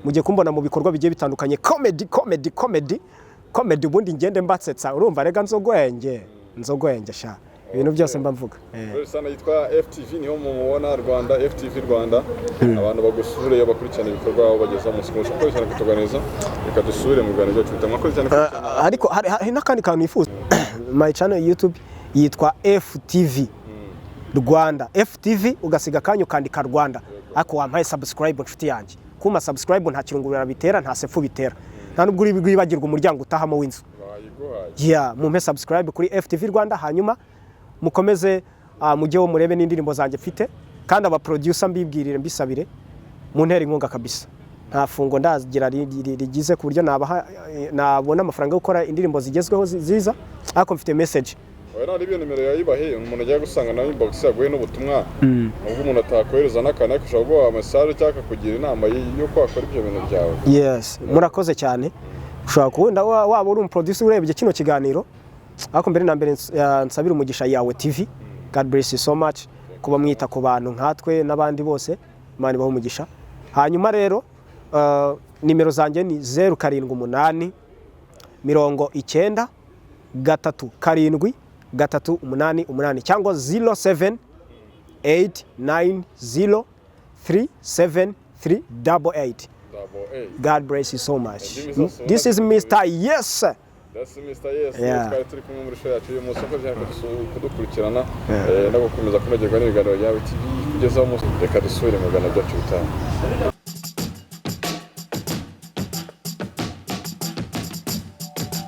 Mujye kumbona mu bikorwa bigiye bitandukanye, comedy, comedy, comedy, comedy, ubundi ngende mbatsetsa. Urumva rega nzogwenge, nzogwenge sha, ibintu byose mba mvuga. Rero sana yitwa FTV, niho mumubona, Rwanda FTV Rwanda. Abantu bagusure, bakurikirana ibikorwa aho bageza umunsi ku munsi. Mwakoze cyane kutuganiriza, reka dusubire mu biganiro byacu. Mwakoze cyane. Ariko hari n'akandi kantu nifuza. My channel YouTube yitwa FTV Rwanda, FTV ugasiga akanya ukandika Rwanda. Ariko wampaye subscribe, inshuti yanjye? Kuma subscribe nta kirungurura bitera, nta sefu bitera, nta nubwo uri bwibagirwa umuryango utahamo w'inzu. Bayiguhaye. Yeah, mumpe subscribe kuri FTV Rwanda, hanyuma mukomeze mujyeho murebe n'indirimbo zanjye mfite. Kandi aba producer mbibwirire, mbisabire, muntera inkunga kabisa. Nta fungo ndagira rigize ku buryo nabaha nabona amafaranga yo gukora indirimbo zigezweho ziza, ariko mfite message. Oya, nta ibyo nimero yayibahe umuntu agiye gusanga nawe inbox yaguye n'ubutumwa, nubwo umuntu atakohereza n'akantu, ariko ushobora guha message cyangwa akakugira inama y'uko wakora ibyo bintu byawe. Yes, murakoze cyane. Ushobora kubona waba uri umuproducer urebye kino kiganiro, ariko mbere na mbere nsabira umugisha Yawe TV. God bless you so much kuba mwita ku bantu nkatwe n'abandi bose. Imana ibahe umugisha. Hanyuma rero nimero zanjye ni 078 90 37 388 cyangwa 07 8 9 0 3 7 3 88. Double eight. God bless you so much. Jimmy. This is Mr. Yes. That's Mr. Yes. Yeah. Twari turi kumwe muri show yacu y'uyu munsi. Uko cyane kudukurikirana no gukomeza kunogerwa n'ibiganiro bya TV kugeza umunsi. Reka dusubire mu biganiro byacu bitaha.